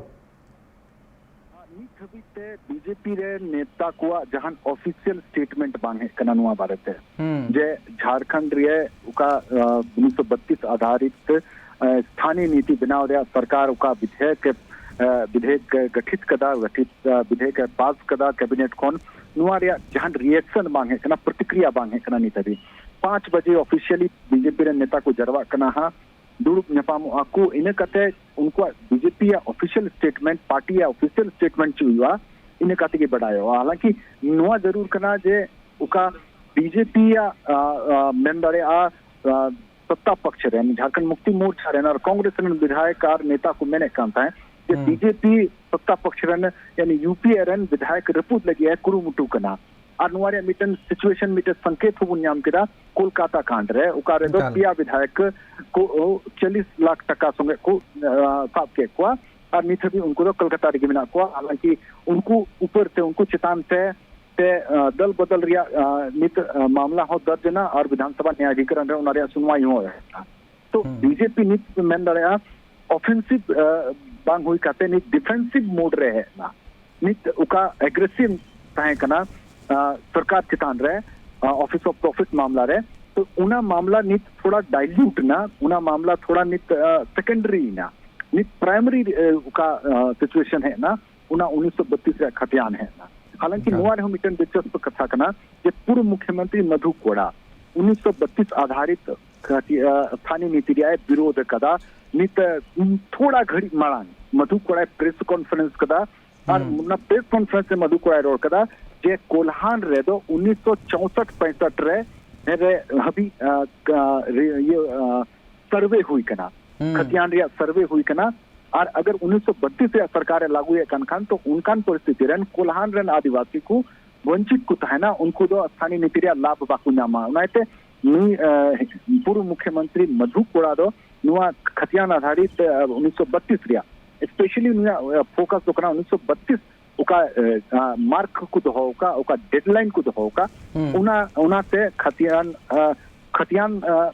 ᱱᱤᱛ ᱦᱟᱹᱵᱤᱡ ᱛᱮ BJP ᱨᱮ ᱱᱮᱛᱟ ᱠᱚᱣᱟᱜ ᱡᱟᱦᱟᱱ official statement ᱵᱟᱝ ᱦᱮᱡ ᱠᱟᱱᱟ ᱱᱚᱣᱟ ᱵᱟᱨᱮᱛᱮ, ᱦᱩᱸ᱾ ᱡᱮ ᱡᱷᱟᱲᱠᱷᱚᱸᱰ ᱨᱮ ᱚᱠᱟ, ᱟᱸ, ᱩᱱᱤᱥᱥᱚ ᱵᱟᱛᱤᱥ ᱟᱫᱷᱟᱨᱤᱛ, ᱟᱸ, ᱥᱛᱷᱟᱱᱤᱭ ᱱᱤᱛᱤ ᱵᱮᱱᱟᱣ ᱨᱮᱭᱟᱜ ᱥᱚᱨᱠᱟᱨ ᱚᱠᱟ ᱵᱤᱫᱷᱮᱭᱚᱠ, ᱟᱸ, ᱵᱤᱫᱷᱮᱭᱚᱠ ᱜᱚᱴᱷᱤᱛ ᱠᱟᱫᱟ, ᱜᱚᱴᱷᱤᱛ, ᱟᱸ, ᱵᱤᱫᱷᱮᱭᱚᱠ ᱮ ᱯᱟᱥ ᱠᱟᱫᱟ cabinet ᱠᱷᱚᱱ, ᱱᱚᱣᱟ ᱨᱮᱭᱟᱜ ᱡᱟᱦᱟᱱ reaction ᱵᱟᱝ ᱦᱮᱡ ᱠᱟᱱᱟ, ᱯᱨᱚᱛᱤᱠᱨᱤᱭᱟ ᱵᱟᱝ ᱦᱮᱡ ᱠᱟᱱᱟ ᱱᱤᱛ ᱦᱟᱹᱵᱤᱡ᱾ ᱯᱟᱸᱪ ᱵᱟᱡᱮ officially BJP ᱨᱮᱱ ᱱᱮᱛᱟ ᱠᱚ ᱡᱟᱨᱣᱟᱜ ᱠᱟᱱᱟ ᱦᱟᱸᱜ, ᱫᱩᱲᱩᱵ ᱧᱟᱯᱟᱢᱚᱜᱼᱟ ᱠᱚ, ᱤᱱᱟᱹ ᱠᱟᱛᱮ ᱩᱱᱠᱩᱣᱟᱜ BJP ᱭᱟᱜ official statement, party ᱭᱟᱜ official statement ᱪᱮᱫ ᱦᱩᱭᱩᱜᱼᱟ, ᱤᱱᱟᱹ ᱠᱟᱛᱮ ᱜᱮ ᱵᱟᱰᱟᱭᱚᱜᱼᱟ᱾ ᱦᱟᱞᱟᱝᱠᱤ ᱱᱚᱣᱟ ᱡᱟᱹᱨᱩᱲ ᱠᱟᱱᱟ ᱡᱮ ᱚᱠᱟ BJP ᱭᱟᱜ, ᱟ, ᱟ, ᱢᱮᱱ ᱫᱟᱲᱮᱭᱟᱜᱼᱟ, ᱟ, ᱥᱚᱛᱛᱟ ᱯᱚᱠᱷ ᱨᱮᱱ, ᱡᱷᱟᱲᱠᱷᱚᱸᱰ ᱢᱩᱠᱛᱤ ᱢᱳᱨᱪᱟ ᱨᱮᱱ ᱟᱨ ᱠᱚᱝᱜᱨᱮᱥ ᱨᱮᱱ ᱵᱤᱫᱷᱟᱭᱚᱠ ᱟᱨ ᱱᱮᱛᱟ ᱠᱚ ᱢᱮᱱᱮᱫ ᱠᱟᱱ ᱛᱟᱦᱮᱸᱫ ᱡᱮ ᱦᱩᱸ᱾ BJP ᱥᱚᱛᱛᱟ ᱯᱚᱠᱷ ᱨᱮᱱ, ᱭᱟᱱᱤ UPA ᱨᱮᱱ ᱵᱤᱫᱷᱟᱭᱚᱠ ᱨᱟᱹᱯᱩᱫ ᱞᱟᱹᱜᱤᱫ ᱮ ᱠᱩᱨᱩᱢᱩᱴᱩ ᱠᱟᱱᱟ᱾ ᱟᱨ ᱱᱚᱣᱟ ᱨᱮᱭᱟᱜ ᱢᱤᱫᱴᱮᱱ situation, ᱢᱤᱫᱴᱮᱱ ᱥᱚᱝᱠᱮᱛ ᱦᱚᱸᱵᱚᱱ ᱧᱟᱢ ᱠᱮᱫᱟ ᱠᱳᱞᱠᱟᱛᱟ ᱠᱟᱱᱰ ᱨᱮ, ᱚᱠᱟ ᱨᱮᱫᱚ ᱮᱠᱟᱞ᱾ ᱯᱮᱭᱟ ᱵᱤᱫᱷᱟᱭᱚᱠ ᱠᱚ, ᱚ, ᱪᱚᱞᱞᱤᱥ ᱞᱟᱠᱷ ᱴᱟᱠᱟ ᱥᱚᱸᱜᱮ ᱠᱚ, ᱟ, ᱥᱟᱵ ᱠᱮᱫ ᱠᱚᱣᱟ᱾ ᱟᱨ ᱱᱤᱛ ᱦᱟᱹᱵᱤᱡ ᱩᱱᱠᱩ ᱫᱚ ᱠᱳᱞᱠᱟᱛᱟ ᱨᱮᱜᱮ ᱢᱮᱱᱟᱜ ᱠᱚᱣᱟ᱾ ᱦᱟᱞᱟᱝᱠᱤ ᱩᱱᱠᱩ ᱩᱯᱚᱨ ᱛᱮ, ᱩᱱᱠᱩ ᱪᱮᱛᱟᱱ ᱛᱮ, ᱛᱮ, ᱟ, ᱫᱚᱞ ᱵᱚᱫᱚᱞ ᱨᱮᱭᱟᱜ, ᱟ, ᱱᱤᱛ, ᱟ, ᱢᱟᱢᱞᱟ ᱦᱚᱸ ᱫᱚᱨᱡ ᱮᱱᱟ ᱟᱨ ᱵᱤᱫᱷᱟᱱ ᱥᱚᱵᱷᱟ ᱱᱮᱭᱟᱭᱟᱫᱷᱤᱠᱚᱨᱚᱱ ᱨᱮ ᱚᱱᱟ ᱨᱮᱭᱟᱜ ᱥᱩᱱᱣᱟᱭ ᱦᱚᱸ ᱮᱦᱚᱵ ᱮᱱᱟ᱾ ᱛᱚ ᱦᱩᱸ᱾ BJP ᱱᱤᱛ ᱢᱮᱱ ᱫᱟᱲᱮᱭᱟᱜᱼᱟ offensive, ᱟ, ᱵᱟᱝ ᱦᱩᱭ ᱠᱟᱛᱮ ᱱᱤᱛ defensive mode ᱨᱮ ᱦᱮᱡ ᱮᱱᱟ᱾ ᱱᱤᱛ ᱚᱠᱟ aggressive ᱛᱟᱦᱮᱸ ᱠᱟᱱᱟ, ᱟ, ᱥᱚᱨᱠᱟᱨ ᱪᱮᱛᱟᱱ ᱨᱮ, ᱟ, Office of Profit ᱢᱟᱢᱞᱟ ᱨᱮ, ᱛᱚ ᱚᱱᱟ ᱢᱟᱢᱞᱟ ᱱᱤᱛ ᱛᱷᱚᱲᱟ dilute ᱮᱱᱟ, ᱚᱱᱟ ᱢᱟᱢᱞᱟ ᱛᱷᱚᱲᱟ ᱱᱤᱛ, ᱟ, secondary ᱮᱱᱟ᱾ ᱱᱤᱛ primary, ᱟ, ᱚᱠᱟ, ᱟ, situation ᱦᱮᱡ ᱮᱱᱟ, ᱚᱱᱟ ᱩᱱᱤᱥᱥᱚ ᱵᱟᱛᱤᱥ ᱨᱮᱭᱟᱜ ᱠᱷᱟᱛᱤᱭᱟᱱ ᱦᱮᱡ ᱮᱱᱟ᱾ ᱦᱟᱞᱟᱝᱠᱤ ᱮᱠᱟᱞ᱾ ᱱᱚᱣᱟ ᱨᱮᱦᱚᱸ ᱢᱤᱫᱴᱮᱱ ᱫᱤᱞᱪᱚᱥᱯ ᱠᱟᱛᱷᱟ ᱠᱟᱱᱟ ᱡᱮ ᱯᱩᱨᱵᱚ ᱢᱩᱠᱷᱭᱚᱢᱚᱱᱛᱨᱤ ᱢᱚᱫᱷᱩ ᱠᱚᱲᱟ ᱩᱱᱤᱥᱥᱚ ᱵᱟᱛᱤᱥ ᱟᱫᱷᱟᱨᱤᱛ ᱠᱷᱟᱹᱛᱤ-, ᱟ, ᱛᱷᱟᱱᱤ ᱱᱤᱛᱤ ᱨᱮᱭᱟᱜ ᱮ ᱵᱤᱨᱳᱫᱷ ᱟᱠᱟᱫᱟ᱾ ᱱᱤᱛ, ᱟ, ᱛᱷᱚᱲᱟ ᱜᱷᱟᱹᱲᱤᱡ ᱢᱟᱲᱟᱝ ᱢᱚᱫᱷᱩ ᱠᱚᱲᱟᱭ press conference ᱠᱟᱫᱟ ᱟᱨ ᱦᱩᱸ᱾ ᱚᱱᱟ press conference ᱨᱮ ᱢᱚᱫᱷᱩ ᱠᱚᱲᱟᱭ ᱨᱚᱲ ᱠᱟᱫᱟ ᱡᱮ ᱠᱳᱞᱦᱟᱱ ᱨᱮᱫᱚ ᱩᱱᱤᱥᱥᱚ ᱪᱳᱥᱚᱴ ᱯᱮᱸᱥᱚᱴ ᱨᱮ, ᱨᱮ ᱦᱟᱹᱵᱤᱡ, ᱟ, ᱠᱟ-, ᱨᱮ-, ᱤᱭᱟᱹ, ᱟ, survey ᱦᱩᱭ ᱠᱟᱱᱟ, ᱦᱩᱸ᱾ ᱠᱷᱟᱛᱤᱭᱟᱱ ᱨᱮᱭᱟᱜ survey ᱦᱩᱭ ᱠᱟᱱᱟ᱾ ᱟᱨ ᱟᱜᱟᱨ ᱩᱱᱤᱥᱥᱚ ᱵᱟᱛᱤᱥ ᱨᱮᱭᱟᱜ ᱥᱚᱨᱠᱟᱨ ᱮ ᱞᱟᱹᱜᱩᱭᱮᱫ ᱠᱟᱱ ᱠᱷᱟᱱ, ᱛᱚ ᱚᱱᱠᱟᱱ ᱯᱚᱨᱤᱥᱛᱷᱤᱛᱤ ᱨᱮᱱ ᱠᱳᱞᱦᱟᱱ ᱨᱮᱱ ᱟᱹᱫᱤᱵᱟᱹᱥᱤ ᱠᱚ ᱵᱚᱧᱪᱤᱛ ᱠᱚ ᱛᱟᱦᱮᱱᱟ, ᱩᱱᱠᱩ ᱫᱚ ᱥᱛᱷᱟᱱᱤᱭ ᱱᱤᱛᱤ ᱨᱮᱭᱟᱜ ᱞᱟᱵᱷ ᱵᱟᱠᱚ ᱧᱟᱢᱟ᱾ ᱚᱱᱟᱛᱮ ᱱᱩᱭ ᱯᱩᱨᱩᱵ ᱢᱩᱠᱷᱭᱚᱢᱚᱱᱛᱨᱤ ᱢᱚᱫᱷᱩ ᱠᱚᱲᱟ ᱫᱚ ᱱᱚᱣᱟ ᱠᱷᱟᱛᱤᱭᱟᱱ ᱟᱫᱷᱟᱨᱤᱛ ᱩᱱᱤᱥᱥᱚ ᱵᱟᱛᱤᱥ ᱨᱮᱭᱟᱜ, specially ᱱᱩᱭᱟᱜ ᱯᱷᱳᱠᱟᱥ ᱫᱚ ᱠᱟᱱᱟ ᱩᱱᱤᱥᱥᱚ ᱵᱟᱛᱤᱥ ᱚᱠᱟ ᱢᱟᱨᱠ ᱠᱚ ᱫᱚᱦᱚ ᱟᱠᱟᱫ, ᱚᱠᱟ ᱰᱮᱰᱞᱟᱭᱤᱱ ᱠᱚ ᱫᱚᱦᱚ ᱟᱠᱟᱫ, ᱚᱱᱟ ᱚᱱᱟᱛᱮ ᱠᱷᱟᱛᱤᱭᱟᱱ ᱠᱷᱟᱛᱤᱭᱟᱱ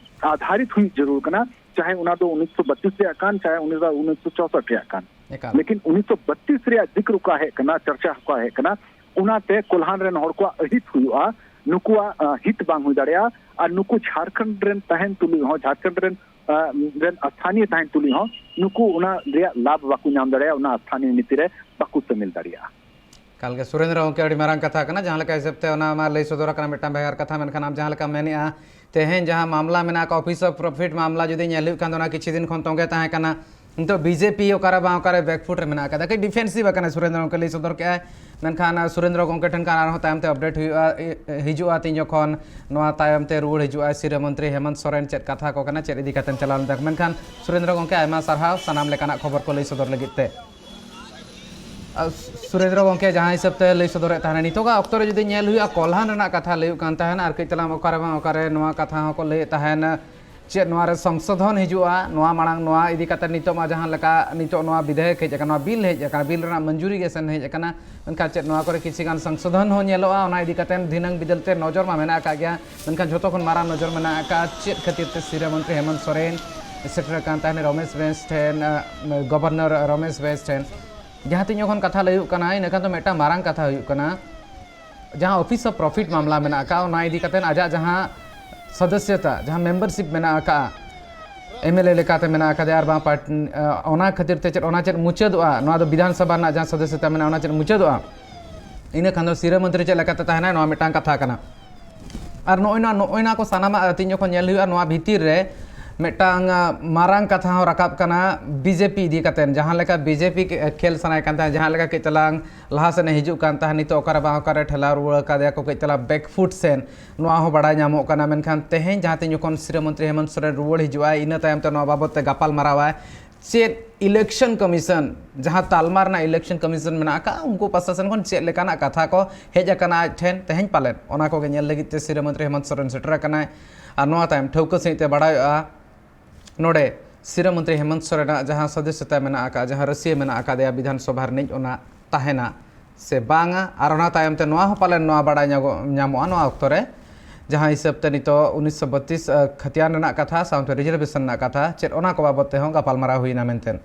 ᱟᱫᱷᱟᱨᱤᱛ ᱦᱩᱭᱩᱜ ᱡᱟᱹᱨᱩᱲ ᱠᱟᱱᱟ, ᱪᱟᱦᱮ ᱚᱱᱟ ᱫᱚ ᱩᱱᱤᱥᱥᱚ ᱵᱟᱛᱤᱥ ᱨᱮᱭᱟᱜ ᱠᱟᱱ, ᱪᱟᱦᱮ ᱩᱱᱤ ᱫᱚ ᱩᱱᱤᱥᱥᱚ ᱪᱳᱥᱚᱴ ᱨᱮᱭᱟᱜ ᱠᱟᱱ᱾ ᱮᱠᱟᱞ᱾ ᱞᱮᱠᱤᱱ ᱩᱱᱤᱥᱥᱚ ᱵᱟᱛᱤᱥ ᱨᱮᱭᱟᱜ ᱡᱤᱠᱨ ᱚᱠᱟ ᱦᱮᱡ ᱠᱟᱱᱟ, ᱪᱟᱨᱪᱟ ᱚᱠᱟ ᱦᱮᱡ ᱠᱟᱱᱟ, ᱚᱱᱟᱛᱮ ᱠᱚᱞᱦᱟᱱ ᱨᱮᱱ ᱦᱚᱲ ᱠᱚᱣᱟᱜ ᱟᱹᱦᱤᱛ ᱦᱩᱭᱩᱜᱼᱟ, ᱱᱩᱠᱩᱣᱟᱜ ᱦᱤᱛ ᱵᱟᱝ ᱦᱩᱭ ᱫᱟᱲᱮᱭᱟᱜᱼᱟ᱾ ᱟᱨ ᱱᱩᱠᱩ ᱡᱷᱟᱲᱠᱷᱚᱸᱰ ᱨᱮᱱ ᱛᱟᱦᱮᱱ ᱛᱩᱞᱩᱡ ᱦᱚᱸ, ᱡᱷᱟᱲᱠᱷᱚᱸᱰ ᱨᱮᱱ ᱨᱮᱱ ᱥᱛᱷᱟᱱᱤᱭ ᱛᱟᱦᱮᱱ ᱛᱩᱞᱩᱡ ᱦᱚᱸ ᱱᱩᱠᱩ ᱚᱱᱟ ᱨᱮᱭᱟᱜ ᱞᱟᱵᱷ ᱵᱟᱠᱚ ᱧᱟᱢ ᱫᱟᱲᱮᱭᱟᱜᱼᱟ, ᱚᱱᱟ ᱥᱛᱷᱟᱱᱤᱭ ᱱᱤᱛᱤ ᱨᱮ ᱵᱟᱠᱚ ᱥᱟᱹᱢᱤᱞ ᱫᱟᱲᱮᱭᱟᱜᱼᱟ᱾ ᱮᱠᱟᱞ ᱜᱮ ᱥᱩᱨᱮᱱᱫᱨᱚ ᱜᱚᱢᱠᱮ, ᱟᱹᱰᱤ ᱢᱟᱨᱟᱝ ᱠᱟᱛᱷᱟ ᱠᱟᱱᱟ᱾ ᱡᱟᱦᱟᱸ ᱞᱮᱠᱟ ᱦᱤᱥᱟᱹᱵ ᱛᱮ ᱚᱱᱟ ᱢᱟ ᱞᱟᱹᱭ ᱥᱚᱫᱚᱨ ᱟᱠᱟᱱᱟ ᱢᱤᱫᱴᱟᱝ ᱵᱷᱮᱜᱟᱨ ᱠᱟᱛᱷᱟ, ᱢᱮᱱᱠᱷᱟᱱ ᱟᱢ ᱡᱟᱦᱟᱸ ᱞᱮᱠᱟᱢ ᱢᱮᱱᱮᱫᱼᱟ, ᱛᱮᱦᱮᱧ ᱡᱟᱦᱟᱸ ᱢᱟᱢᱞᱟ ᱢᱮᱱᱟᱜ ᱟᱠᱟᱫ, Office of Profit ᱢᱟᱢᱞᱟ ᱡᱩᱫᱤ ᱧᱮᱞ ᱦᱩᱭᱩᱜ ᱠᱷᱟᱱ ᱫᱚ, ᱚᱱᱟ ᱠᱤᱪᱷᱩ ᱫᱤᱱ ᱠᱷᱚᱱ ᱛᱚᱸᱜᱮ ᱛᱟᱦᱮᱸ ᱠᱟᱱᱟ᱾ ᱱᱤᱛᱚᱜ ᱵᱤᱡᱮᱯᱤ ᱚᱠᱟᱨᱮ ᱵᱟᱝ ᱚᱠᱟᱨᱮ back foot ᱨᱮ ᱢᱮᱱᱟᱜ ᱟᱠᱟᱫᱟ, ᱠᱟᱹᱡ defensive ᱟᱠᱟᱱᱟᱭ ᱥᱩᱨᱮᱱᱫᱨᱚ ᱜᱚᱢᱠᱮ, ᱞᱟᱹᱭ ᱥᱚᱫᱚᱨ ᱠᱮᱫᱼᱟᱭ᱾ ᱢᱮᱱᱠᱷᱟᱱ ᱥᱩᱨᱮᱱᱫᱨᱚ ᱜᱚᱢᱠᱮ ᱴᱷᱮᱱ ᱠᱷᱚᱱ ᱟᱨᱦᱚᱸ ᱛᱟᱭᱚᱢ ᱛᱮ update ᱦᱩᱭᱩᱜᱼᱟ, ᱦᱤᱡᱩᱜᱼᱟ ᱛᱤᱧ ᱡᱚᱠᱷᱚᱱ ᱱᱚᱣᱟ ᱛᱟᱭᱚᱢ ᱛᱮ ᱨᱩᱣᱟᱹᱲ ᱦᱤᱡᱩᱜᱼᱟ ᱥᱤᱨᱟᱹ ᱢᱚᱱᱛᱨᱤ ᱦᱮᱢᱚᱱᱛ ᱥᱚᱨᱮᱱ, ᱪᱮᱫ ᱠᱟᱛᱷᱟ ᱠᱚ ᱠᱟᱱᱟ, ᱪᱮᱫ ᱤᱫᱤ ᱠᱟᱛᱮᱢ ᱪᱟᱞᱟᱣ ᱞᱮᱱ ᱛᱟᱠᱚ᱾ ᱢᱮᱱᱠᱷᱟᱱ ᱥᱩᱨᱮᱱᱫᱨᱚ ᱜᱚᱢᱠᱮ, ᱟᱭᱢᱟ ᱥᱟᱨᱦᱟᱣ ᱥᱟᱱᱟᱢ ᱞᱮᱠᱟᱱᱟᱜ ᱠᱷᱚᱵᱚᱨ ᱠᱚ ᱞᱟᱹᱭ ᱥᱚᱫᱚᱨ ᱞᱟᱹᱜᱤᱫ ᱛᱮ᱾ ᱟᱨ ᱥᱩᱨᱮᱱᱫᱨᱚ ᱜᱚᱢᱠᱮ, ᱡᱟᱦᱟᱸ ᱦᱤᱥᱟᱹᱵ ᱛᱮ ᱞᱟᱹᱭ ᱥᱚᱫᱚᱨᱮᱫ ᱛᱟᱦᱮᱱᱟ, ᱱᱤᱛᱚᱜᱟᱜ ᱚᱠᱛᱚ ᱨᱮ ᱡᱩᱫᱤ ᱧᱮᱞ ᱦᱩᱭᱩᱜᱼᱟ, ᱠᱚᱞᱦᱟᱱ ᱨᱮᱱᱟᱜ ᱠᱟᱛᱷᱟ ᱞᱟᱹᱭᱩᱜ ᱠᱟᱱ ᱛᱟᱦᱮᱱᱟ, ᱟᱨ ᱠᱟᱹᱡ ᱛᱟᱞᱟᱝ ᱚᱠᱟᱨᱮ ᱵᱟᱝ ᱚᱠᱟᱨᱮ ᱱᱚᱣᱟ ᱠᱟᱛᱷᱟ ᱦᱚᱸᱠᱚ ᱞᱟᱹᱭᱮᱫ ᱛᱟᱦᱮᱱ, ᱪᱮᱫ ᱱᱚᱣᱟ ᱨᱮ ᱥᱚᱝᱥᱳᱫᱷᱚᱱ ᱦᱤᱡᱩᱜᱼᱟ? ᱱᱚᱣᱟ ᱢᱟᱲᱟᱝ ᱱᱚᱣᱟ ᱤᱫᱤ ᱠᱟᱛᱮ ᱱᱤᱛᱚᱜ ᱢᱟ ᱡᱟᱦᱟᱸ ᱞᱮᱠᱟ ᱱᱤᱛᱚᱜ ᱱᱚᱣᱟ ᱵᱤᱫᱷᱮᱭᱚᱠ ᱦᱮᱡ ᱟᱠᱟᱱᱟ, ᱱᱚᱣᱟ ᱵᱤᱞ ᱦᱮᱡ ᱟᱠᱟᱱᱟ, ᱵᱤᱞ ᱨᱮᱱᱟᱜ ᱢᱚᱧᱡᱩᱨᱤ ᱜᱮ ᱥᱮᱱ ᱦᱮᱡ ᱟᱠᱟᱱᱟ, ᱢᱮᱱᱠᱷᱟᱱ ᱪᱮᱫ ᱱᱚᱣᱟ ᱠᱚᱨᱮ ᱠᱤᱪᱷᱩ ᱜᱟᱱ ᱥᱚᱝᱥᱳᱫᱷᱚᱱ ᱦᱚᱸ ᱧᱮᱞᱚᱜᱼᱟ? ᱚᱱᱟ ᱤᱫᱤ ᱠᱟᱛᱮ ᱫᱷᱤᱱᱟᱹᱝ ᱵᱤᱫᱟᱹᱞ ᱛᱮ ᱱᱚᱡᱚᱨ ᱢᱟ ᱢᱮᱱᱟᱜ ᱟᱠᱟᱫ ᱜᱮᱭᱟ, ᱢᱮᱱᱠᱷᱟᱱ ᱡᱷᱚᱛᱚ ᱠᱷᱚᱱ ᱢᱟᱨᱟᱝ ᱱᱚᱡᱚᱨ ᱢᱮᱱᱟᱜ ᱟᱠᱟᱫ ᱪᱮᱫ ᱠᱷᱟᱹᱛᱤᱨ ᱛᱮ ᱥᱤᱨᱟᱹ ᱢᱚᱱᱛᱨᱤ ᱦᱮᱢᱚᱱᱛ ᱥᱚᱨᱮᱱ ᱥᱮᱴᱮᱨ ᱟᱠᱟᱱ ᱛᱟᱦᱮᱱ ᱨᱚᱢᱮᱥ ᱵᱮᱥ ᱴᱷᱮᱱ, ᱟᱸ, ᱜᱚᱵᱷᱚᱨᱱᱚᱨ ᱨᱚᱢᱮᱥ ᱵᱮᱥ ᱴᱷᱮᱱ? ᱡᱟᱦᱟᱸ ᱛᱤᱱ ᱡᱚᱠᱷᱚᱱ ᱠᱟᱛᱷᱟ ᱞᱟᱹᱭᱩᱜ ᱠᱟᱱᱟ, ᱤᱱᱟᱹ ᱠᱷᱟᱱ ᱫᱚ ᱢᱤᱫᱴᱟᱝ ᱢᱟᱨᱟᱝ ᱠᱟᱛᱷᱟ ᱦᱩᱭᱩᱜ ᱠᱟᱱᱟ, ᱡᱟᱦᱟᱸ Office of Profit ᱢᱟᱢᱞᱟ ᱢᱮᱱᱟᱜ ᱟᱠᱟᱫ, ᱚᱱᱟ ᱤᱫᱤ ᱠᱟᱛᱮ ᱟᱡᱟᱜ ᱡᱟᱦᱟᱸ ᱥᱚᱫᱚᱥᱥᱚᱛᱟ, ᱡᱟᱦᱟᱸ membership ᱢᱮᱱᱟᱜ ᱟᱠᱟᱫᱼᱟ, MLA ᱞᱮᱠᱟᱛᱮ ᱢᱮᱱᱟᱜ ᱟᱠᱟᱫᱮᱭᱟ, ᱟᱨ ᱵᱟᱝ ᱯᱟᱨᱴ-, ᱟᱸ, ᱚᱱᱟ ᱠᱷᱟᱹᱛᱤᱨ ᱛᱮ ᱪᱮᱫ, ᱚᱱᱟ ᱪᱮᱫ ᱢᱩᱪᱟᱹᱫᱚᱜᱼᱟ? ᱱᱚᱣᱟ ᱫᱚ ᱵᱤᱫᱷᱟᱱ ᱥᱚᱵᱷᱟ ᱨᱮᱱᱟᱜ ᱡᱟᱦᱟᱸ ᱥᱚᱫᱚᱥᱥᱚᱛᱟ ᱢᱮᱱᱟᱜᱼᱟ, ᱚᱱᱟ ᱪᱮᱫ ᱢᱩᱪᱟᱹᱫᱚᱜᱼᱟ? ᱤᱱᱟᱹ ᱠᱷᱟᱱ ᱫᱚ ᱥᱤᱨᱟᱹ ᱢᱚᱱᱛᱨᱤ ᱪᱮᱫ ᱞᱮᱠᱟᱛᱮ ᱛᱟᱦᱮᱱᱟᱭ, ᱱᱚᱣᱟ ᱢᱤᱫᱴᱟᱝ ᱠᱟᱛᱷᱟ ᱠᱟᱱᱟ᱾ ᱟᱨ ᱱᱚᱜᱼᱚᱭ ᱱᱚᱣᱟ, ᱱᱚᱜᱼᱚᱭ ᱱᱚᱣᱟ ᱠᱚ ᱥᱟᱱᱟᱢᱟᱜ ᱛᱤᱧ ᱡᱚᱠᱷᱚᱱ ᱧᱮᱞ ᱦᱩᱭᱩᱜᱼᱟ, ᱱᱚᱣᱟ ᱵᱷᱤᱛᱤᱨ ᱨᱮ ᱢᱤᱫᱴᱟᱝ, ᱟᱸ, ᱢᱟᱨᱟᱝ ᱠᱟᱛᱷᱟ ᱦᱚᱸ ᱨᱟᱠᱟᱵ ᱠᱟᱱᱟ ᱵᱤᱡᱮᱯᱤ ᱤᱫᱤ ᱠᱟᱛᱮ᱾ ᱡᱟᱦᱟᱸ ᱞᱮᱠᱟ ᱵᱤᱡᱮᱯᱤ ᱠᱮ-, ᱠᱷᱮᱞ ᱥᱟᱱᱟᱭ ᱠᱟᱱ ᱛᱟᱦᱮᱸᱫ, ᱡᱟᱦᱟᱸ ᱞᱮᱠᱟ ᱠᱟᱹᱡ ᱛᱟᱞᱟᱝ ᱞᱟᱦᱟ ᱥᱮᱱ ᱮ ᱦᱤᱡᱩᱜ ᱠᱟᱱ ᱛᱟᱦᱮᱸᱫ, ᱱᱤᱛᱚᱜ ᱚᱠᱟᱨᱮ ᱵᱟᱝ ᱚᱠᱟᱨᱮ ᱴᱷᱮᱞᱟᱣ ᱨᱩᱣᱟᱹᱲ ᱟᱠᱟᱫᱮᱭᱟ ᱠᱚ ᱠᱟᱹᱡ ᱛᱟᱞᱟᱝ back foot ᱥᱮᱱ, ᱱᱚᱣᱟ ᱦᱚᱸ ᱵᱟᱲᱟᱭ ᱧᱟᱢᱚᱜ ᱠᱟᱱᱟ᱾ ᱢᱮᱱᱠᱷᱟᱱ ᱛᱮᱦᱮᱧ ᱡᱟᱦᱟᱸ ᱛᱤᱱ ᱡᱚᱠᱷᱚᱱ ᱥᱤᱨᱟᱹ ᱢᱚᱱᱛᱨᱤ ᱦᱮᱢᱚᱱᱛ ᱥᱚᱨᱮᱱ ᱨᱩᱣᱟᱹᱲ ᱦᱤᱡᱩᱜᱼᱟᱭ, ᱤᱱᱟᱹ ᱛᱟᱭᱚᱢ ᱛᱮ ᱱᱚᱣᱟ ᱵᱟᱵᱚᱫ ᱛᱮ ᱜᱟᱯᱟᱞ ᱢᱟᱨᱟᱣᱟᱭ, ᱪᱮᱫ ᱤᱞᱮᱠᱥᱚᱱ ᱠᱚᱢᱤᱥᱚᱱ, ᱡᱟᱦᱟᱸ ᱛᱟᱞᱢᱟ ᱨᱮᱱᱟᱜ ᱤᱞᱮᱠᱥᱚᱱ ᱠᱚᱢᱤᱥᱚᱱ ᱢᱮᱱᱟᱜ ᱟᱠᱟᱫ, ᱩᱱᱠᱩ ᱯᱟᱥᱴᱟ ᱥᱮᱱ ᱠᱷᱚᱱ ᱪᱮᱫ ᱞᱮᱠᱟᱱᱟᱜ ᱠᱟᱛᱷᱟ ᱠᱚ ᱦᱮᱡ ᱟᱠᱟᱱᱟ ᱟᱡ ᱴᱷᱮᱱ ᱛᱮᱦᱮᱧ ᱯᱟᱞᱮᱱ, ᱚᱱᱟ ᱠᱚᱜᱮ ᱧᱮᱞ ᱞᱟᱹᱜᱤᱫ ᱛᱮ ᱥᱤᱨᱟᱹ ᱢᱚᱱᱛᱨᱤ ᱦᱮᱢᱚᱱᱛ ᱥᱚᱨᱮᱱ ᱥᱮᱴᱮᱨ ᱟᱠᱟᱱᱟᱭ᱾ ᱟᱨ ᱱᱚᱣᱟ ᱛᱟᱭᱚᱢ ᱴᱷᱟᱹᱣᱠᱟᱹ ᱥᱟᱺᱦᱤᱡ ᱛᱮ ᱵᱟᱲᱟᱭᱚᱜᱼᱟ, ᱱᱚᱰᱮ ᱥᱤᱨᱟᱹ ᱢᱚᱱᱛᱨᱤ ᱦᱮᱢᱚᱱᱛ ᱥᱚᱨᱮᱱᱟᱜ ᱡᱟᱦᱟᱸ ᱥᱚᱫᱚᱥᱥᱚᱛᱟ ᱢᱮᱱᱟᱜ ᱟᱠᱟᱫ, ᱡᱟᱦᱟᱸ ᱨᱟᱹᱥᱤᱭᱟᱹ ᱢᱮᱱᱟᱜ ᱟᱠᱟᱫᱮᱭᱟ ᱵᱤᱫᱷᱟᱱ ᱥᱚᱵᱷᱟ ᱨᱤᱱᱤᱡ, ᱚᱱᱟ ᱛᱟᱦᱮᱱᱟ ᱥᱮ ᱵᱟᱝᱟ, ᱟᱨ ᱚᱱᱟ ᱛᱟᱭᱚᱢ ᱛᱮ ᱱᱚᱣᱟ ᱦᱚᱸ ᱯᱟᱞᱮᱱ ᱱᱚᱣᱟ ᱵᱟᱲᱟᱭ ᱧᱟᱢᱚᱜ, ᱧᱟᱢᱚᱜᱼᱟ ᱱᱚᱣᱟ ᱚᱠᱛᱚ ᱨᱮ, ᱡᱟᱦᱟᱸ ᱦᱤᱥᱟᱹᱵ ᱛᱮ ᱱᱤᱛᱚᱜ ᱩᱱᱤᱥᱥᱚ ᱵᱟᱛᱤᱥ, ᱟᱸ, ᱠᱷᱟᱹᱛᱤᱭᱟᱱ ᱨᱮᱱᱟᱜ ᱠᱟᱛᱷᱟ ᱥᱟᱶᱛᱮ reservation ᱨᱮᱱᱟᱜ ᱠᱟᱛᱷᱟ, ᱪᱮᱫ ᱚᱱᱟ ᱠᱚ ᱵᱟᱵᱚᱛ ᱛᱮᱦᱚᱸ ᱜᱟᱯᱟᱞᱢᱟᱨᱟᱣ ᱦᱩᱭᱱᱟ ᱢᱮᱱᱛᱮ᱾